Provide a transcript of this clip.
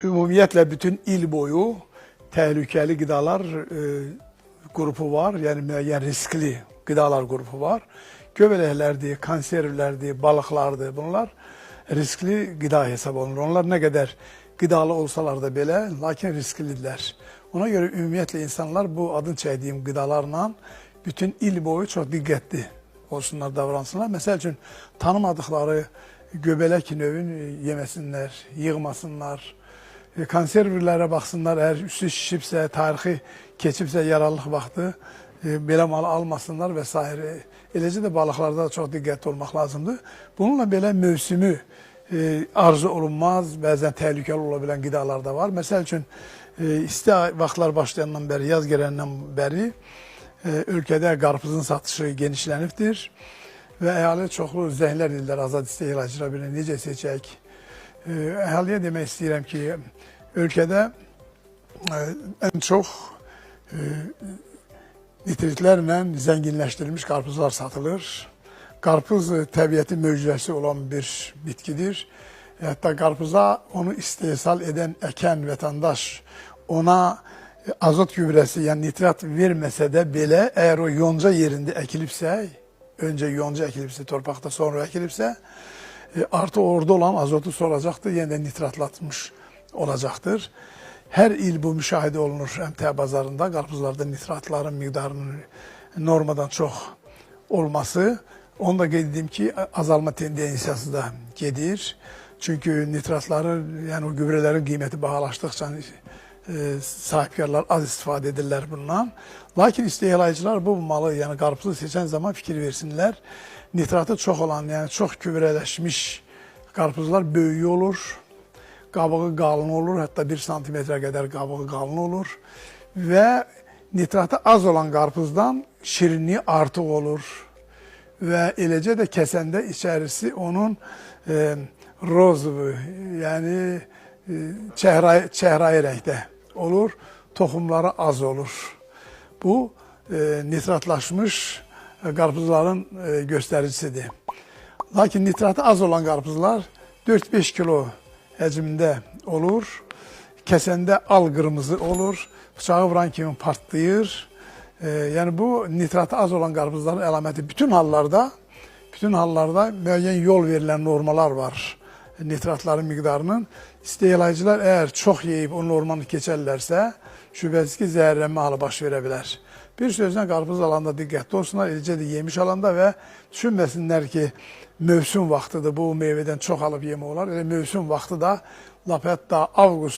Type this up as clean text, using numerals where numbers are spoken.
Ümumiyyətlə bütün il boyu təhlükəli qidalar qrupu var, yəni müəyyən riskli qidalar qrupu var. Göbələklərdir, konservlərdir, balıqlardır. Bunlar riskli qida hesab olunur. Onlar nə qədər qidalı olsalar da belə, lakin risklidirlər. Ona görə ümumiyyətlə insanlar bu adını çəkdiyim qidalarla bütün il boyu çox diqqətli olsunlar, davransınlar. Məsəl üçün tanımadıqları göbələk növün yeməsinlər, yığmasınlar. Konservlərə baxsınlar, əgər üstü şişibsə, tarixi keçibsə, yararlılıq vaxtı belə malı almasınlar və s. Eləcə də balıqlarda çox diqqətli olmaq lazımdır. Bununla belə mövsümü arzu olunmaz, bəzən təhlükəli ola bilən qidalar da var. Məsəl üçün isti vaxtlar başlayandan bəri, yaz gələndən bəri ölkədə qarpızın satışı genişlənibdir və əhali çoxlu zənglər edirlər azad istehlakçılar bilir necə seçək. Əhaliyə demək istəyirəm ki, ölkədə ən çox nitritlərlə zənginləşdirilmiş qarpızlar satılır. Qarpız təbiətin möcüzəsi olan bir bitkidir. Hətta qarpıza onu istehsal edən, əkən vətəndaş ona azot gübrəsi, yəni nitrat verməsə də belə, əgər o yonca yerində əkilibsə, öncə yonca əkilibsə, torpaqda sonra əkilibsə, artıq orada olan azotu soracaqdır, yenə də nitratlatmış olacaqdır. Hər il bu müşahidə olunur əmtəə bazarında, qarpızlarda nitratların miqdarının normadan çox olması. Onu da qeyd edim ki, azalma tendensiyası da gedir. Çünki nitratları, yəni o gübrələrin qiyməti bahalaşdıqca sahibkarlar az istifadə edirlər bundan. Lakin istehlakçılar bu malı, yəni qarpızı seçən zaman fikir versinlər. Nitratı çox olan, yəni çox gübrələşmiş qarpızlar böyük olur. Qabığı qalın olur, hətta 1 santimetrə qədər qabığı qalın olur və nitratı az olan qarpızdan şirinliyi artıq olur və eləcə də kəsəndə içərisi onun rozvu, yəni çəhrayı rəngdə olur, toxumları az olur. Bu nitratlaşmış qarpızların göstəricisidir. Lakin nitratı az olan qarpızlar 4-5 kilo həcmində olur. Kəsəndə al qırmızı olur. Bıçağı vuran kimi partlayır. Yəni bu nitratı az olan qarpızların əlaməti. Bütün hallarda müəyyən yol verilən normalar var nitratların miqdarının. İstehlakçılar əgər çox yeyib o normanı keçərlərsə, şübhəsiz ki, zəhərlənmə halı baş verə bilər. Bir sözlə qarpız alanda diqqətli olsunlar, eləcə də yemiş alanda və düşünməsinlər ki, mövsüm vaxtıdır, bu meyvədən çox alıb yemək olar. Elə mövsüm vaxtı da lap hətta avqust